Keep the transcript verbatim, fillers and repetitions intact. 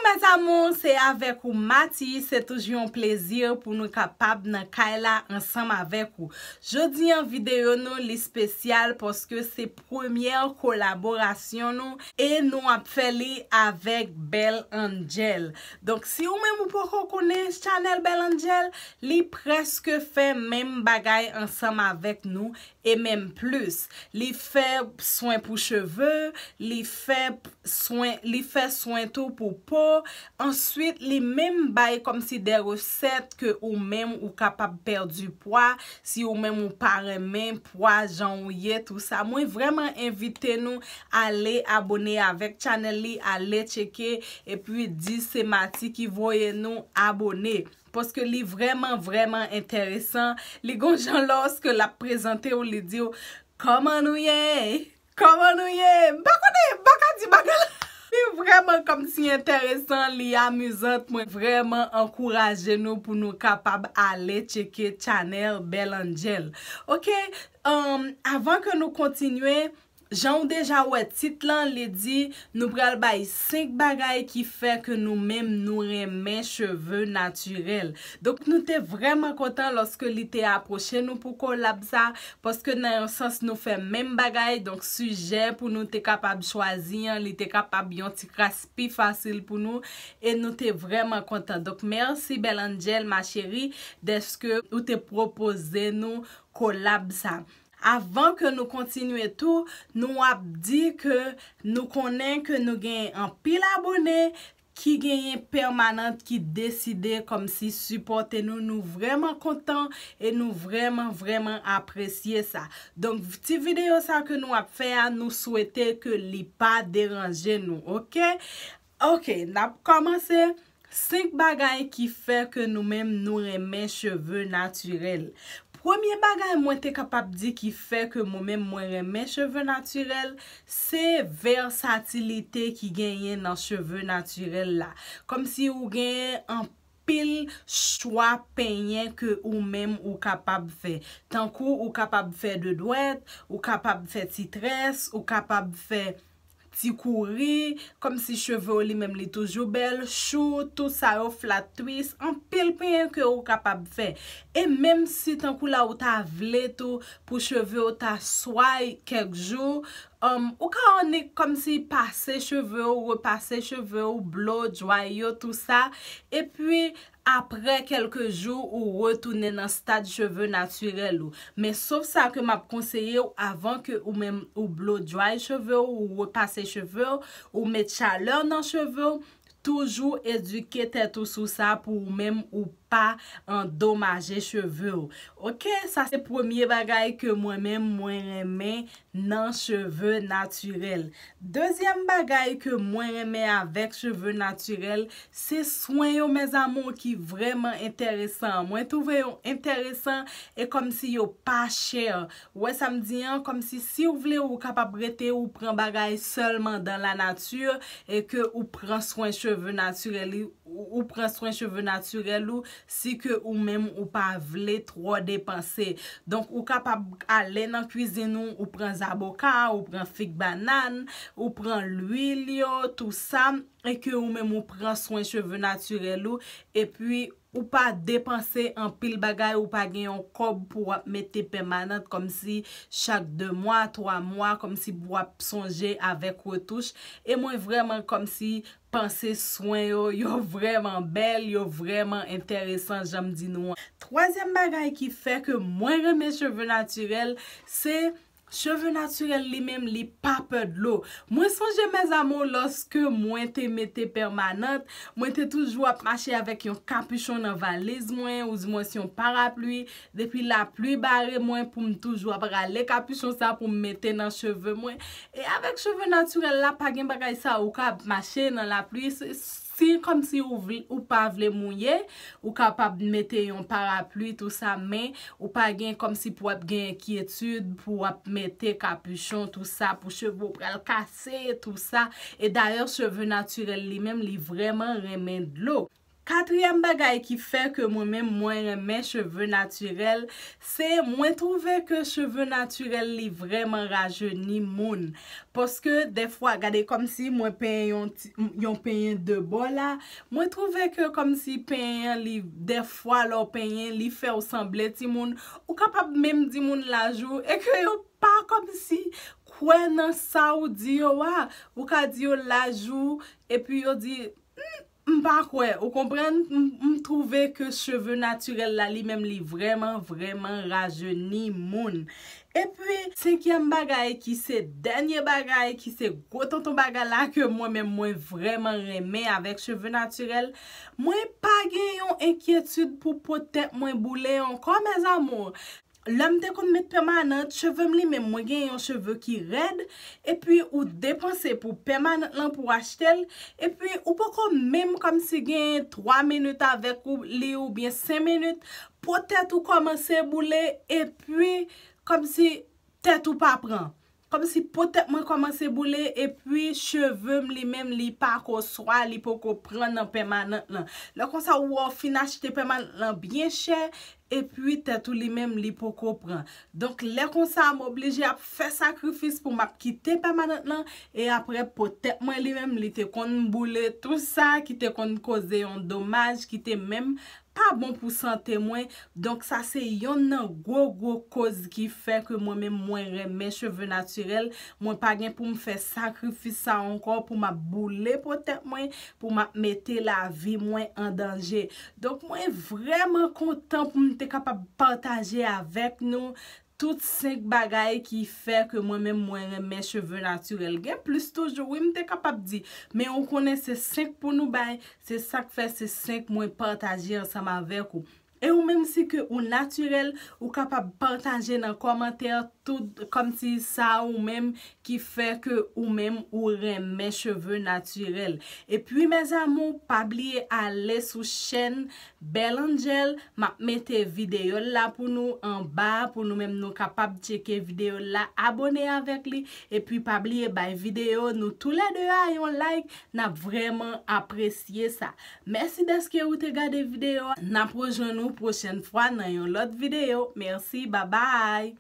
Mes amours, se avèk ou Mati, se toujou yon plezi pou nou kapab nan kay la ansanm avèk ou. Jodi an videyo nou li espesyal paske se premyè kolaborasyon nou e nou ap fè li avèk Belle Angel. Donk si ou menm ou poko konnen chanèl Belle Angel, li prèske fè menm bagay ansanm avèk nou e menm plis. Li fè swen pou cheve, li fè swen, li fè swen tou pou po. Answit, li menm bay kòmsi de resèt ke ou menm ou kapab pèdi pwa, si ou menm ou pa renmen pwa jan ou ye, tou sa. Mwen vrèman envite nou ale abone avèk chanèl li, ale tcheke, epi di se Mati ki voye nou abone. Paske li vrèman, vrèman enteresan. Li gon jan lòske l ap prezante w, li di w, "Kòman nou ye? Kòman nou ye?" M pa konnen, m pa ka di bagay la. Li vrèman kòmsi enteresan, li amizant. Mwen vrèman ankouraje nou pou nou kapab ale tcheke chanèl Belle Angel. Oke, um, avan ke nou kontinye, jan ou deja wè tit lan, li di nou pral bay senk bagay ki fè ke nou menm nou renmen cheve natirèl. Donk nou te vrèman kontan lòske li te apwoche nou pou kolab sa, paske nan yon sans nou fè menm bagay, donk sijè pou nou te kapab chwazi an, li te kapab yon ti kras pi fasil pou nou, e nou te vrèman kontan. Donk mèsi Belle Angel, ma chérie, dèske ou te pwopoze nou kolab sa. Avan ke nou kontinye tou, nou ap di ke nou konnen ke nou genyen anpil abone ki genyen pèmanant ki deside kòmsi sipòte nou. Nou vrèman kontan e nou vrèman, vrèman apresye sa. Donk, ti videyo sa ke nou ap fè a, nou swete ke li pa deranje nou, oke? Oke, n ap kòmanse. Senk bagay ki fè ke nou menm nou renmen cheve natirèl. Premye bagay mwen te kapab di ki fè ke mwen menm mwen renmen cheve natirèl, se vèsatilite ki genyen nan cheve natirèl la. Kòmsi ou genyen anpil chwa penyen ke ou menm ou kapab fè. Tankou ou kapab fè de dwèt, ou kapab fè ti très, ou kapab fè ti kouri, kòmsi cheve w li menm li toujou bèl, chou, tout sa yo, flat twist, anpil penyen ke ou kapab fè. E menm si tankou la ou ta vle tou pou cheve w ta sway kèk jou, um, ou ka annik kòmsi pase cheve w, repase cheve w, blow dry yo, tou sa. Epi, apre kèlke jou, ou retounen nan stad cheve natirèl ou. Men sof sa ke m ap konseye w, avan ke ou menm ou blow dry cheve w, ou repase cheve w, ou met chalè nan cheve w, toujou edike tèt ou sou sa pou ou menm ou pa andomaje cheve w. Oke, sa se premye bagay ke mwen menm mwen renmen nan cheve natirèl. Dezyèm bagay ke mwen renmen avèk cheve natirèl, se swen yo, mes amours, ki vrèman enteresan. Mwen twouve yo enteresan e kòmsi yo pa chè. Ou wè sa m di an, kòmsi si w vle, ou kapab rete, ou pran bagay sèlman dans la nature e ke ou pran swen cheve natirèl, ou, ou pran swen cheve natirèl ou, si ke ou menm ou pa vle twò depanse. Donk, ou kapab ale nan kwizin ou, ou pran zaboka, ou pran fig banann, ou pran lwil yo, tou sa, e ke ou menm ou pran swen cheve natirèl ou, epi ou pa depanse anpil bagay, ou pa gen yon kòb pou w ap mete pèmanant, kòmsi chak de mwa, twa mwa, kòmsi pou w ap sonje avèk retouch. E mwen vrèman kòmsi panse swen yo, yo vrèman bèl, yo vrèman enteresan, jan m di nou an. Twazyèm bagay ki fè ke mwen renmen cheve natirèl, se cheve natirèl li menm, li pa pè dlo. Mwen sonje, mes amours, lòske mwen te mete pèmanant, mwen te toujou ap mache avèk yon kapichon nan valiz mwen, oudimwens yon parapli. Depi lapli bare mwen, pou m toujou ap rale kapichon sa pou m mete nan cheve mwen. E avèk cheve natirèl la, pa gen bagay sa, ou ka ap mache nan lapli. Si, si kòmsi ou vle, ou pa vle mouye, ou kapab mete yon parapli, tou sa, men ou pa gen kòmsi pou ap gen enkyetid, pou ap mete kapichon, tou sa, pou cheve w pral kase, tou sa. E dayè, cheve natirèl li menm, li vrèman renmen dlo. Katriyèm bagay ki fè ke mwen menm mwen renmen cheve natirèl, se mwen twouve ke cheve natirèl li vrèman rajeni moun. Paske dèfwa, gade kòmsi mwen penyen yon, ti- yon penyen de bò la, mwen twouve ke kòmsi penyen an li, dèfwa lè w penyen, li fè w sanble timoun. Ou kapab menm di moun laj ou, e ke yo pa kòmsi kwè nan sa ou di yo a. Ou ka di yo laj ou, epi yo di, "Hmm, m pa kwè," ou konprann? M, m twouve ke cheve natirèl la, li menm, li vrèman, vrèman rajeni moun. Epi, senkyèm bagay, ki se dènye bagay, ki se gwo tonton bagay la ke mwen menm, mwen vrèman renmen avèk cheve natirèl, mwen pa gen yon enkyetid pou po tèt mwen boule ankò, mes amours. Lè m te konn met pèmanant, cheve m li menm, mwen gen yon cheve ki rèd, epi ou depanse pou pèmanant lan pou w achte l, epi ou poko menm kòmsi gen twa minit avèk ou, li oubyen senk minit, po tèt ou kòmanse boule, epi kòmsi tèt ou pa pran. Kòmsi po tèt mwen kòmanse boule, epi cheve m li menm li pa ko swa, li poko pran nan pèmanant lan. Lè konsa ou wè w fin achte pèmanant lan byen chè, epi tèt ou li menm li poko pran. Donk lè konsa m oblije ap fè sakrifis pou m ap kite pèmanant lan, e apre po tèt mwen li menm li te konn boule tou sa ki te konn koze yon domaj ki te menm pa bon pou sante mwen. Donk sa se yonn nan gwo gwo koz ki fè ke mwen menm mwen renmen cheve natirèl. Mwen pa gen pou m fè sakrifis sa ankò pou m ap boule po tèt mwen, pou m ap mete lavi mwen an danje. Donk mwen vrèman kontan pou m te kapab pataje avèk nou tout senk bagay ki fè ke mwen menm mwen renmen cheve natirèl. Gen plis toujou, wi, m te kapab di, men ou konnen se senk pou nou bay, se sa k fè se senk mwen pataje ansanm avèk ou. E ou menm si ke ou natirèl, ou kapab pataje nan kòmantè tout kòmsi sa ou menm ki fè ke ou menm ou renmen cheve natirèl. Epi mes amours, pa bliye ale sou chèn Belle Angel, m ap mete videyo l la pou nou anba, pou nou menm nou kapab tcheke videyo l la, abone avèk li, epi pa bliye bay videyo nou toulède a yon like, n ap vrèman apresye sa. Mèsi dèske ou te gade videyo a, n ap rejwenn ou pwochèn fwa nan yon lòt videyo. Mèsi, babay!